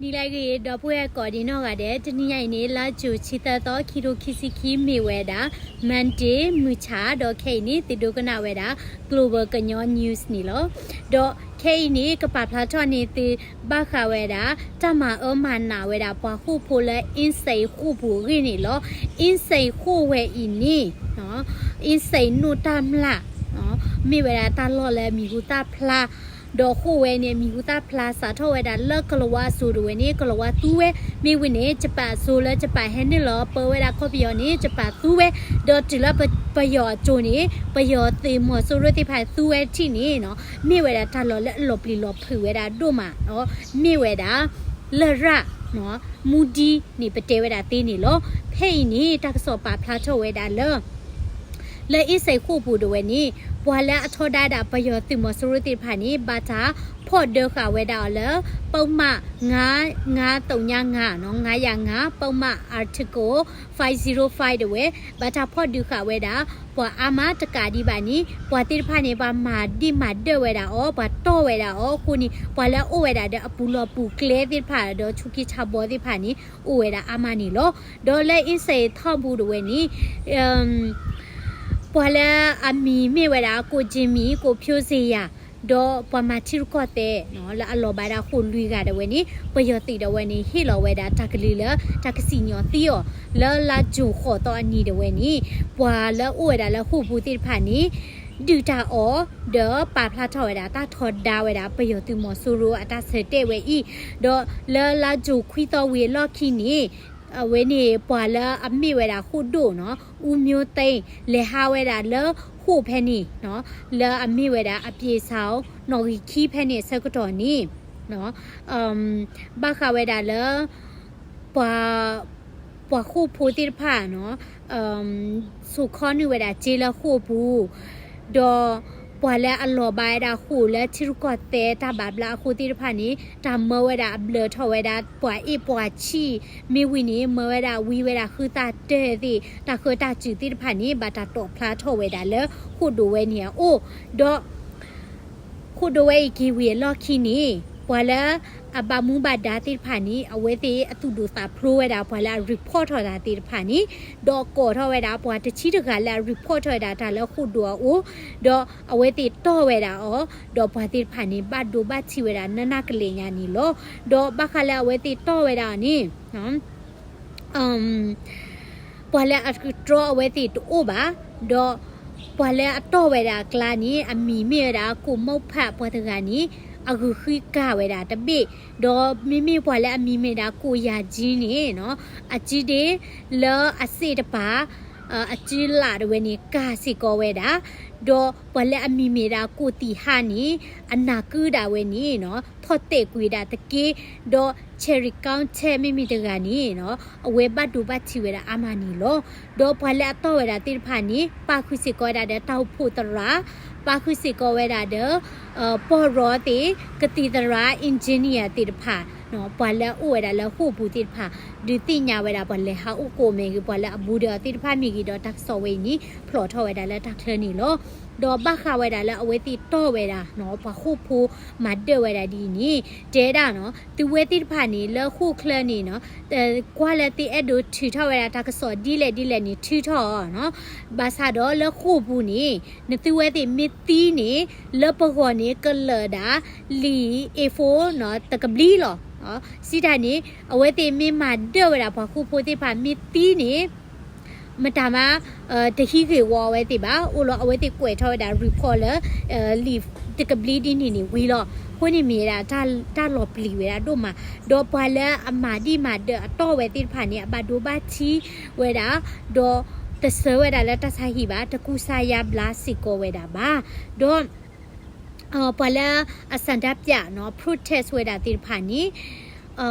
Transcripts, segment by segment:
နံၤလၢအဂ့ၤ ဒီပုၢ်ဝဲၢ်ကိးဒံးနီၢ်ဂၤဒဲး, တနံၤညါအံၤန့ၣ် လါယူၤ ဆံသၢသီ ခံထိခံဆံခံ မ့ၢ်ဝဲဒၣ် Monday မုၢ်ဆါ, ဒီးခဲအံၤန့ၣ် သုဒိကနၣ်ဝဲဒၣ် Global ကညီ News န့ၣ်လီၤ. ဒီးခဲအံၤန့ၣ် ကပာ်ဖျါထီၣ်န့ၢ်သု ဘၣ်ဃးဝဲဒၣ် တၢ်မၤအၢမၤနးဝဲဒၣ် ပှၤဃိာ်ဖိလၢ အင်းစိန် ဃိာ်ပူၤအဂ့ၢ်န့ၣ်လီၤ. အင်းစိန် ဃိာ်ဝဲအံၤန့ၣ် အင်းစိန် နိၣ်တၢ်မျၢ် မ့ၢ်ဝဲဒၣ်တၢ်လီၢ်လၢအမံၤဟူသၣ်ဖျါ, ဒီးဃိာ်ဝဲန့ၣ် အမံၤဟူသၣ်ဖျါ စးထီၣ်ဝဲဒၣ်လၢကလၤဝါအစိၤဒၣ်ဝဲန့ၣ် ကလၤဝါသူဝဲ, မ့ၢ်ဝံၤန့ၣ် ယပၣ်အစိၤလၢယပၣ်ဟဲနုာ်လီၤပၢဝဲဒၣ်ကီၢ်ပယီၤန့ၣ် ယပၣ်သူဝဲ, ဒီးတုၤလၢပယီၤအစိၤန့ၣ် ပယီၤသုးမီၤစိရိၤသ့ၣ်တဖၣ်သူဝဲထံၣ်န့ၣ် မ့ၢ်ဝဲဒၣ်တၢ်လီၢ်လၢအလီၤပျံၤလီၤဖုးဝဲဒၣ်ဒိၣ်မး, မ့ၢ်ဝဲဒၣ် လရာ် မူဒံးန့ၣ် ပတဲဝဲဒၣ်သ့န့ၣ်လီၤ. ဖဲအံၤန့ၣ် တၢ်ကစီၣ်ပာ်ဖျါထီၣ်ဝဲဒၣ်လၢ လၢအ့စ့ၣ်ဃိာ်ပူၤဒၣ်ဝဲန့ၣ် ပှၤလၢအထီဒါဒၣ်ပယီၤသုးမီၤစိရိၤသ့ၣ်တဖၣ်န့ၣ် ဘၣ်တၢ်ဖီၣ်ဒုးဃာ်ဝဲဒၣ်အီၤလၢ ပုဒ်မ ငါးသုညါငါး, ငါးရာငါး, ပုဒ်မ Article five zero five ဒၣ်ဝဲ, ဘၣ်တၢ်ဖီၣ်ဒုးဃာ်ဝဲဒၣ် ပှၤအါမးတကးဒံးဘၣ်န့ၣ် ပှၤသ့ၣ်တဖၣ်န့ၣ် ပှၤမၤဒံးမၤဒၢးဝဲဒၣ်အီၤ, ပှၤတီၢ်ဝဲဒၣ်အီၤအဃိန့ၣ် ပှၤလၢအအိၣ်ဝဲဒၣ်ဒီးအပူၤလီၢ်ပူၤကျဲသ့ၣ်တဖၣ်ဒီး ဆူးက့ဆါဘီသ့ၣ်တဖၣ်န့ၣ် အိၣ်ဝဲဒၣ်အါမးန့ၣ်လီၤ. ဒီးလၢအ့စ့ၣ်ထီၣ်ပူၤဒၣ်ဝဲန့ၣ် ပှၤလၢအမံၤမ့ၢ်ဝဲဒၣ် ကိးကၠ့မံၤ, ကိးဖၠိစ့ယၤ, ဒီးပှၤမၤထံရူၢ်ကီၢ်သဲး လၢအလီၤဘၣ်ဒၣ်ဃိာ်လွံၢ်ဂၤဒၣ်ဝဲန့ၣ် ပယီၤသုးဒၣ်ဝဲန့ၣ် ဟ့ၣ်လီၤဝဲဒၣ်တၢ်ကလုၢ်လၢ တၢ်ကစံၣ်ညီၣ်သံအီၤ လၢလါယူၤဃိးသီအနံၤဒၣ်ဝဲန့ၣ် ပှၤလၢအအိၣ်ဝဲဒၣ်လၢဃိာ်ပူၤသ့ၣ်တဖၣ်န့ၣ် ဒုၣ်တၢ်အီၣ် ဒီးပာ်ဖျါထီၣ်ဝဲဒၣ်တၢ်ထီဒါဝဲဒၣ် ပယီၤသုးမီၤစိရိၤအတၢ်ဆၢတဲာ်ဝဲအံၤ, ဒီးလၢလါယူၤခွံသီဝံၤအလီၢ်ခံန့ၣ် အဝဲန့ၣ် ပှၤလၢအမ့ၢ်ဝဲဒၣ်ဃိာ်ဒိၣ်နီၤ အူမျိုးသိန်း လဲၤဟးဝဲဒၣ်လၢဃိာ်ဖဲန့ၣ် လၢအမ့ၢ်ဝဲဒၣ်အပြ့ၣ်ဆၣ် နီၣ်ဂံၢ်ခံဖဲန့ၣ်အဆၢကတီၢ်န့ၣ် ဘၣ်ဃးဝဲဒၣ်လၢ ပှၤ ပှၤဃိာ်ဖိသ့ၣ်တဖၣ်နီၤ ဆိးခီနုာ်ဝဲဒၣ်စ့လၢဃိာ်ပူၤ, ဒီးပှၤလၢအလီၤဘၣ်ဝဲဒၣ်ဃိာ်လၢထံရူၢ်ကီၢ်သဲးတၢ်ဘၣ်ဘျါအဃိသ့ၣ်တဖၣ်န့ၣ် တၢ်မၢဝဲဒၣ်အဘျၢထီၣ်ဝဲဒၣ်ပှၤအ့ၣ်ပှၤဆံၣ်, မ့ၢ်ဝံၤန့ၣ် မၢဝဲဒၣ်ဝံဝဲဒၣ်ဃုသၣ်တၢၢ်သ့ၣ် တၢ်ဃၢတၢ်စူၤသ့ၣ်တဖၣ်န့ၣ် ဘၣ်တၢ်တိာ်ဖျါထီၣ်ဝဲဒၣ်လၢဃိာ်ဒိၣ်ဝဲန့ၣ်အအိၣ်, ဒီး ဃိာ်ဒိၣ်ဝဲအံၤက့ၤဝံၤအလီၢ်ခံန့ၣ် ပှၤလၢအဘၣ်မူဘၣ်ဒါသ့ၣ်တဖၣ်န့ၣ် အဝဲသ့ၣ်အသူၣ်ဒိၣ်သးဖျိးဝဲဒၣ် ပှၤလၢအ report ထီၣ်တၢ်သ့ၣ်တဖၣ်န့ၣ်, ဒီးကိးထီၣ်ဝဲဒၣ်ပှၤတဆံတဂၤလၢအ report ထီၣ်ဝဲဒၣ်တၢ်လၢဃိာ်ဒိၣ်အအိၣ်, ဒီးအဝဲသ့ၣ်တီၢ်ဝဲဒၣ်အီၤ, ဒီးပှၤသ့ၣ်တဖၣ်န့ၣ် ဘၣ်ဒိဘၣ်ထံးဝဲဒၣ်နးနးကလဲာ်ညါန့ၣ်လီၤ. ဒီးဘၣ်ဃးလၢအဝဲသ့ၣ်တီၢ်ဝဲဒၣ်အီၤန့ၣ် ပှၤလၢအတြီအဝဲသ့ၣ်တအိၣ်ဘၣ်, ဒီးပှၤလၢအတီၢ်ဝဲဒၣ်အကျါန့ၣ် အမံၤမ့ၢ်ဝဲဒၣ် ကိၣ်မိၣ်ဖး ပှၤတဂၤန့ၣ် အဂုာ်ဃံကၢ်ဝဲဒၣ်တဘ့ၣ်, ဒီးမ့မ့ၢ်ပှၤလၢအမံၤမ့ၢ်ဒၣ် ကိၣ်ယၤကၠံန့ၣ် အစုဒ့လၢအစ့ၣ်တပၤ အစုလၢ်ဒၣ်ဝဲန့ၣ် ကၢ်စ့ၢ်ကီးဝဲဒၣ်, ဒီးပှၤလၢအမံၤမ့ၢ်ဒၣ် ကိၣ်သံၣ်ဟါန့ၣ် အနၢ်ကုဒၣ်ဝဲန့ၣ် ထီၣ်တဲာ်ကွံာ်ဝဲဒၣ်တက့ၢ်, ဒီး Cherry County မ့မ့ၢ်တဂၤန့ၣ် အဝဲဘၣ်ဒိဘၣ်ထံးဝဲဒၣ်အါမးန့ၣ်လီၤ. ဒီးပှၤလၢအတီၢ်ဝဲဒၣ်သ့ၣ်တဖၣ်န့ၣ် ပာ်ဃုာ်စ့ၢ်ကီးဝဲဒၣ်ဒီးတၢ်အိၣ်ဖှိၣ်သရၣ်, ပာ်ဃုာ်စ့ၢ်ကီးဝဲဒၣ်ဒီး ပီၢ်ရီသ့ၣ်, ကသံၣ်သရၣ်, engineer သ့ၣ်တဖၣ်, ပှၤလၢအအိၣ်ဝဲဒၣ်လၢဃိာ်ပူၤသ့ၣ်တဖၣ် ဒုးသ့ၣ်ညါဝဲဒၣ် ပှၤလဲၤဟးအိၣ်ကိးမ့ၢ်ဂ့ၤ, ပှၤလၢအဘူးဒီးအီၤသ့ၣ်တဖၣ်မ့ၢ်ဂ့ၤ, ဒီးတၢ်ကစီၣ်ဝဲအံၤန့ၣ် ဖျိးထီၣ်ဝဲဒၣ်လၢတၢ်ချၢန့ၣ်လီၤ. ဒီးဘၣ်ဃးဝဲဒၣ်လၢအဝဲသ့ၣ်တီၢ်ဝဲဒၣ် ပှၤဃိာ်ဖိမၤဒၢးဝဲဒၣ်ဒ်အံၤန့ၣ် တဲဒၣ်နီၤ သုဝဲသ့ၣ်တဖၣ်န့ၣ် လၢဃိာ်ချၢန့ၣ်နီၤ ကွၢ်လၢသုအဲၣ်ဒိးထုးထီၣ်ဝဲဒၣ်တၢ်ကစီၣ်ဒ်လဲၣ်ဒ်လဲၣ်န့ၣ် ထုးထီၣ်နီၤ. ဘၣ်ဆၣ်ဒီးလၢဃိာ်ပူၤန့ၣ် နသုဝဲသ့ၣ်မ့ၢ်သံန့ၣ် လၢပဂီၢ်န့ၣ် ကလၢာ်ဒၣ် လံာ် A four နီၤ တကဘျံးလီၤ. စံးတၢ်န့ၣ် အဝဲသ့ၣ်မ့ၢ်မၤဒၢးဝဲဒၣ်ပှၤဃိာ်ဖိသ့ၣ်တဖၣ်မ့ၢ်သံန့ၣ် မတၤမး တဟံးဂ့ၢ်ဝီအဝဲသ့ၣ်ဘၣ်, အိၣ်လီၤအဝဲသ့ၣ်ကွဲးထီၣ်ဝဲဒၣ် report လၢ လံာ်တကဘျံးဒ်န့ၣ်န့ၣ်ဝံၤလီၤ. အဃိန့ၣ်မ့ၢ်ဝဲဒၣ် တၢ်လီၤပျံၤဝဲဒၣ်ဒိၣ်မး, ဒီးပှၤလၢအမၤဒံးမၤဒၢးအတီၢ်ဝဲသ့ၣ်တဖၣ်န့ၣ် အဘၣ်ဒိဘၣ်ထံးဝဲဒၣ်, ဒီးတဆှၢဝဲဒၣ်လၢတၢ်ဆါဟံၣ်ဘၣ်, တကူစါယါဘျါစ့ၢ်ကီးဝဲဒၣ်ဘၣ်. ဒီး ပှၤလၢအဆန္ဒပြနီၤ protest ဝဲဒၣ်သ့ၣ်တဖၣ်န့ၣ်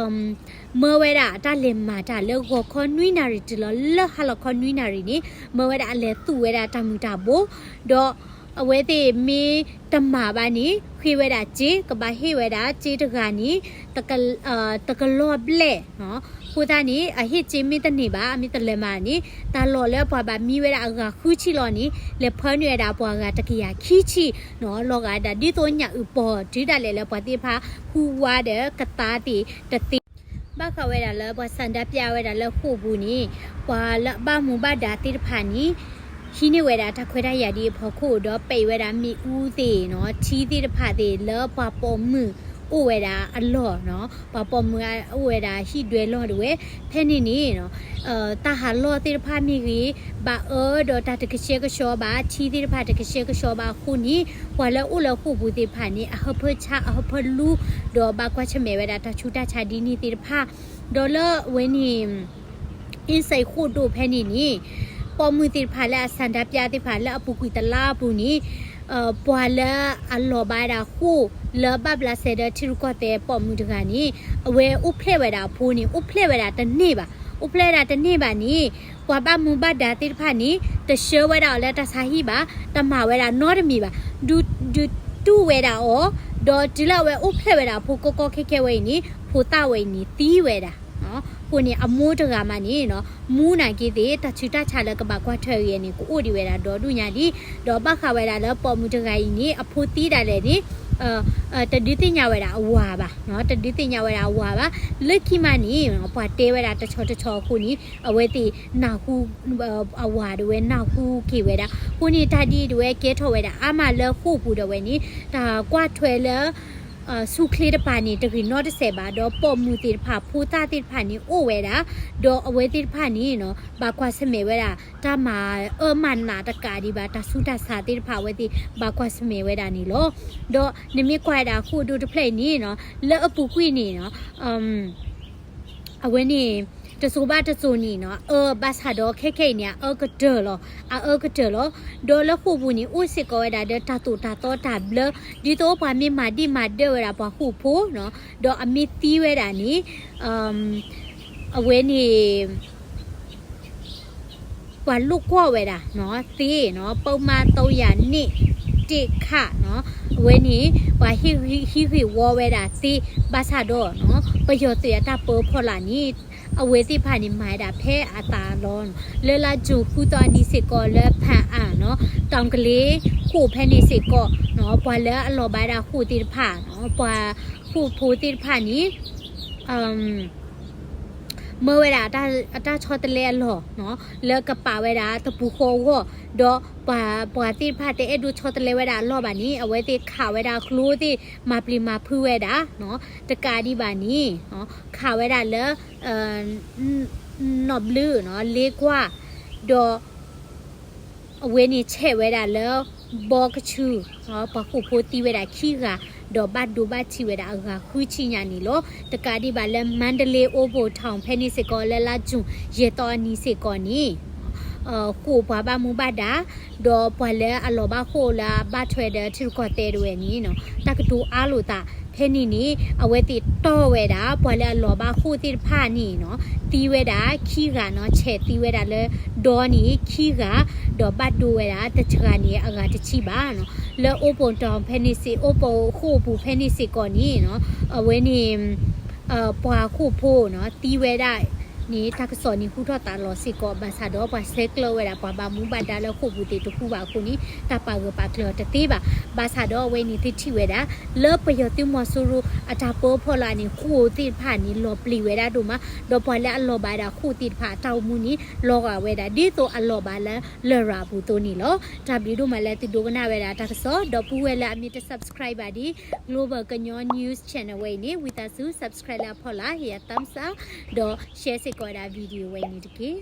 မၢဝဲဒၣ်တၢ်လဲၤမၤတၢ်လၢဂီၤခီနွံနၣ်ရံၣ်တုၤလီၤလၢဟါလီၤခီနွံနၣ်ရံၣ်န့ၣ် မၢဝဲဒၣ်အလဲၤသူၣ်ဝဲဒၣ်တၢ်မုၢ်တၢ်ဘိ, ဒီးအဝဲသ့ၣ်မ့ၢ်တမၤဘၣ်န့ၣ် ဃ့ဝဲဒၣ်စ့, ကဘၣ်ဟ့ၣ်ဝဲဒၣ်စ့တဂၤန့ၣ် တကလီၢ်ဘျဲၣ်, အဃိသတးန့ၣ် အဟ့ၣ်စ့မ့ၢ်တန့ၢ်ဘၣ် အမ့ၢ်တလဲၤမၤန့ၣ် တၢ်လီၢ်လၢပှၤဘၣ်မံဝဲဒၣ်အဂၤဃုဆံလီၤန့ၣ် လဲၤဖၢနုာ်ဝဲဒၣ်ပှၤဂၤတကယၤခံဆံ လီၤဂာ်ဒၣ်ဒ်သိးညၣ်အုၣ်ပီၢ်တုၤဒၣ်လဲာ်လၢပှၤသ့ၣ်တဖၣ်ဟူဝါဒီးကသါသ့ၣ်တသ့ ဘၣ်ဃးဝဲဒၣ်လၢပှၤဆန္ဒပြဝဲဒၣ်လၢဃိာ်ပူၤန့ၣ် ပှၤလၢအဘၣ်မူဘၣ်ဒါသ့ၣ်တဖၣ်န့ၣ် ဟံးန့ၢ်ဝဲဒၣ်တၢ်ခွဲးတၢ်ယာ်ဒ်အဖီခိၣ် ဒီးပဲာ်ဝဲဒၣ်မ့ၣ်အူသ့ၣ်နီၤ ထံသ့ၣ်တဖၣ်သ့ၣ်လၢပှၤပိာ်မုၣ်အိၣ်ဝဲဒၣ်အလီၢ်နီၤ ပှၤပိာ်မုၣ်အိၣ်ဝဲဒၣ်ဟံၣ်ဒွဲလီၢ်ဒၣ်ဝဲ ဖဲန့ၣ်န့ၣ် တၢ်ဟးလီၢ်သ့ၣ်တဖၣ်မ့ၢ်ဂ့ၤ ဘၣ်အၢဒီးတၢ်တကဆှဲကဆှီဘၣ် ထံသ့ၣ်တဖၣ်တကဆှဲကဆှီဘၣ်အဃိန့ၣ် ပှၤလၢအိၣ်လၢဃိာ်ပူၤသ့ၣ်တဖၣ်န့ၣ် အဟၢဖၢဆါအဟၢဖၢလူ ဒီးဘၣ်ကွၢ်ဆၢၣ်မဲာ်ဝဲဒၣ်တၢ်ဆူးတၢ်ဆါဒ်န့ၣ်သ့ၣ်တဖၣ် ဒီးလၢအဝဲန့ၣ် အ့စဲးဃိာ်ဒိၣ်ဖဲန့ၣ်န့ၣ် ပိာ်မုၣ်သ့ၣ်တဖၣ်လၢအဆန္ဒပြသ့ၣ်တဖၣ်လၢအပူၤကွံာ်တလါအပူၤန့ၣ် ပှၤလၢအလီၤဘၣ်ဝဲဒၣ်ဃိာ်လၢဘၣ်ဘျးစဲဒီးထံရူၢ်ကီၢ်သဲးပိာ်မုၣ်တဂၤန့ၣ် အဝဲအိၣ်ဖျဲၣ်ဝဲဒၣ်အဖိန့ၣ် အိၣ်ဖျဲၣ်ဝဲဒၣ်တန့ၢ်ဘၣ် အိၣ်ဖျဲၣ်ဝဲဒၣ်တန့ၢ်ဘၣ်န့ၣ် ပှၤဘၣ်မူဘၣ်ဒါသ့ၣ်တဖၣ်န့ၣ် တဆှၢဝဲဒၣ်အီၤလၢတၢ်ဆါဟံၣ်ဘၣ် တမၤဝဲဒၣ်နီတမံၤဘၣ် ဒုး ဒုးတူၢ်ဝဲဒၣ်အီၤ ဒီးတုၤလၢအဝဲအိၣ်ဖျဲၣ်ဝဲဒၣ်အဖိကီကီခဲခဲဝဲအံၤန့ၣ် ဖိသၣ်ဝဲအံၤန့ၣ်သံဝဲဒၣ် အဃိန့ၣ် အမိၢ်တဂၤမးန့ၣ် မူနာ်က့သ့ၣ် တၢ်ဆူးတၢ်ဆါလၢကဘၣ်ကွၢ်ထွဲအဂ့ၢ်န့ၣ် ကအိၣ်ဒံးဝဲဒၣ်ဒီဒူၣ်ညါဒံး ဒီးဘၣ်ဃးဝဲဒၣ်လၢပိာ်မုၣ်တဂၤအံၤန့ၣ် အဖိသံဒၣ်လဲာ်န့ၣ် တဒုးသ့ၣ်ညါဝဲဒၣ်အဝၤဘၣ် တဒုးသ့ၣ်ညါဝဲဒၣ်အဝၤဘၣ် လၢခံမးန့ၣ် ပှၤတဲဝဲဒၣ်တဆီတဆီအဃိန့ၣ် အဝဲသ့ၣ်နၢ်ဟူ အဝၤဒၣ်ဝဲနၢ်ဟူက့ၤဝဲဒၣ် အဃိန့ၣ် တၢ်ဒ်အံၤဒၣ်ဝဲကဲထီၣ်ဝဲဒၣ်အါမးလၢဃိာ်ပူၤဒၣ်ဝဲန့ၣ် တၢ်ကွၢ်ထွဲလၢ ဆူၣ်ချ့တပၤန့ၣ် တဂ့ၤနီတစဲးဘၣ် ဒီးပိာ်မုၣ်သ့ၣ်တဖၣ် ဖိသၣ်သ့ၣ်တဖၣ်န့ၣ် အိၣ်ဝဲဒၣ် ဒီးအဝဲသ့ၣ်တဖၣ်န့ၣ် ဘၣ်ကွၢ်ဆၢၣ်မဲာ်ဝဲဒၣ် တၢ်မၤအၢမၤနးတကးဒံးဘၣ် တၢ်ဆူးတၢ်ဆါသ့ၣ်တဖၣ် အဝဲသ့ၣ်ဘၣ်ကွၢ်ဆၢၣ်မဲာ်ဝဲဒၣ်န့ၣ်လီၤ. ဒီးနမ့ၢ်ကွၢ်ဝဲဒၣ်ဃိာ်ဒိၣ်တဖျၢၣ်အံၤန့ၣ် လၢအပူၤကွံာ်န့ၣ် အဝဲန့ၣ် တစိၤဘၣ်တစိၤန့ၣ် အအၢဘၣ်ဆၣ်ဒီးခဲခဲအံၤန့ၣ် အအၢကတၢၢ်လီၤ အအၢကတၢၢ်လီၤ. ဒီးလၢဃိာ်ပူၤန့ၣ် အိၣ်စ့ၢ်ကီးဝဲဒၣ်ဒီးတၢ်သိၣ်တၢ်သီတၢ်ဘျၢ ဒ်သိးပှၤမ့ၢ်မၤဒံၣ်မၤဒၢဝဲဒၣ်ပှၤဃိာ်ဖိ ဒီးအမ့ၢ်သံဝဲဒၣ်န့ၣ် အဝဲန့ၣ် ပှၤလိာ်ကွီၢ်ဝဲဒၣ်သ့ ပုဒ်မ သုံးရာနှစ် တစ်ခ အဝဲန့ၣ် ပှၤဟံးဂ့ၢ်ဝီဝဲဒၣ်သ့ ဘၣ်ဆၣ်ဒီး ပယီၤသုးအတၢ်ပၢဖီလာ်န့ၣ် အဝဲသ့ၣ်တဖၣ်န့ၣ် မၤဝဲဒၣ်ဖဲအသးလီၤ. လၢလါယူၤဃုသီအနံၤစ့ၢ်ကီးလၢ ဖၣ်အၣ် တီၤကလ့ဃိာ်ဖဲန့ၣ်စ့ၢ်ကီး ပှၤလၢအလီၤဘၣ်ဒၣ်ဃိာ်သ့ၣ်တဖၣ် ပှၤဃိာ်ဖိသ့ၣ်တဖၣ်န့ၣ် မၢဝဲဒၣ်အတၢ်ဆီတလဲအလီၢ် လၢကပာ်ဝဲဒၣ်တပူၤဃီအဂီၢ် ဒီးပှၤသ့ၣ်တဖၣ်တအဲၣ်ဒိးဆီတလဲဝဲဒၣ်အလီၢ်ဘၣ်န့ၣ် အဝဲသ့ၣ်ခးဝဲဒၣ်ကျိသ့ၣ် မၤပျံၤမၤဖုးဝဲဒၣ် တကးဒံးဘၣ်န့ၣ် ခးဝဲဒၣ်လၢ နီၣ်ဘျုး လ့ကွၢ် ဒီး အဝဲန့ၣ်ဆဲးဝဲဒၣ်လၢ ဘီကဆူ ပှၤဃိာ်ဖိသံဝဲဒၣ်ခံဂၤ ဒီးဘၣ်ဒိဘၣ်ထံးဝဲဒၣ်အဂၤဃုဆံညါန့ၣ်လီၤ. တကးဒံးဘၣ်လၢ မၣ်ဒလ့ အိၣ်ဘိၣ်ထီၣ် ဖဲန့ၣ်စ့ၢ်ကီး လၢလါယူၤ ယဲၢ်သီအနံၤစ့ၢ်ကီးန့ၣ် ဃိာ်ပှၤဘၣ်မူဘၣ်ဒါ ဒီးပှၤလၢအလီၤဘၣ်ဃိာ်လၢအဘၣ်ထွဲဒီးထံရူၢ်ကီၢ်သဲးဒၣ်ဝဲန့ၣ် တၢ်ကတိၤအါလိာ်သး ဖဲန့ၣ်န့ၣ် အဝဲသ့ၣ်တီၢ်ဝဲဒၣ် ပှၤလၢအလီၤဘၣ်ဃိာ်သ့ၣ်တဖၣ်န့ၣ် သံဝဲဒၣ်ခံဂၤနီၤ ဆဲးသံဝဲဒၣ်လၢဒီန့ၣ်ခံဂၤ ဒီးဘၣ်ဒိဝဲဒၣ်တစှၤန့ၣ်အဂၤတဆံဘၣ်နီၤ လၢအိၣ်ပိၣ်တီၣ်ဖဲန့ၣ်စ့ၢ် အိၣ်ပိၣ်ဃိာ်ပူၤဖဲန့ၣ်စ့ၢ်ကီးန့ၣ် အဝဲန့ၣ် ပှၤဃိာ်ဖိနီၤ သံဝဲဒၣ်န့ၣ် တၢ်ကစီၣ်န့ၣ်ဟူထီၣ်သါလီၤစ့ၢ်ကီး ဘၣ်ဆၣ်ဒီးပှၤဆဲးကျၢဝဲဒၣ်ပှၤဘၣ်မူဘၣ်ဒါလၢဃိာ်ပူၤသ့ၣ်တဟူဘၣ်အဃိန့ၣ် တၢ်ပာ်ဂၢၢ်ပာ်ကျၢၤတသ့ဘၣ် ဘၣ်ဆၣ်ဒီးအဝဲန့ၣ်သုထံၣ်ဝဲဒၣ် လၢပယီၤသုးမီၤစိရိၤအတၢ်ပၢဖီလာ်န့ၣ် ဃိာ်သ့ၣ်တဖၣ်န့ၣ် လီၤပျံၤဝဲဒၣ်ဒိၣ်မး ဒီးပှၤလၢအလီၤဘၣ်ဒၣ်ဃိာ်သ့ၣ်တဖၣ်အတၢ်အိၣ်မူန့ၣ် လီၤဂာ်ဝဲဒၣ်ဒ်သိးအလီၤဘၣ်လၢလရာ်အပူၤအသိးန့ၣ်လီၤ. တၢ်ဘျုးဒိၣ်မးလၢသုဒိကနၣ်ဝဲဒၣ်တၢ်ကစီၣ် ဒီပုၢ်ဝဲၢ်လၢအမ့ၢ်တ subscribe ဘၣ်ဒ် Global ကညီ News Channel ဝဲအံၤန့ၣ် ဝံသးစူၤ subscribe လၢအဖီလာ် ဟ့ၣ်ယၤ thumbs up ဒီး share စ့ၢ်ကီးဝဲဒၣ် video ဝဲအံၤန့ၣ်တက့ၢ်.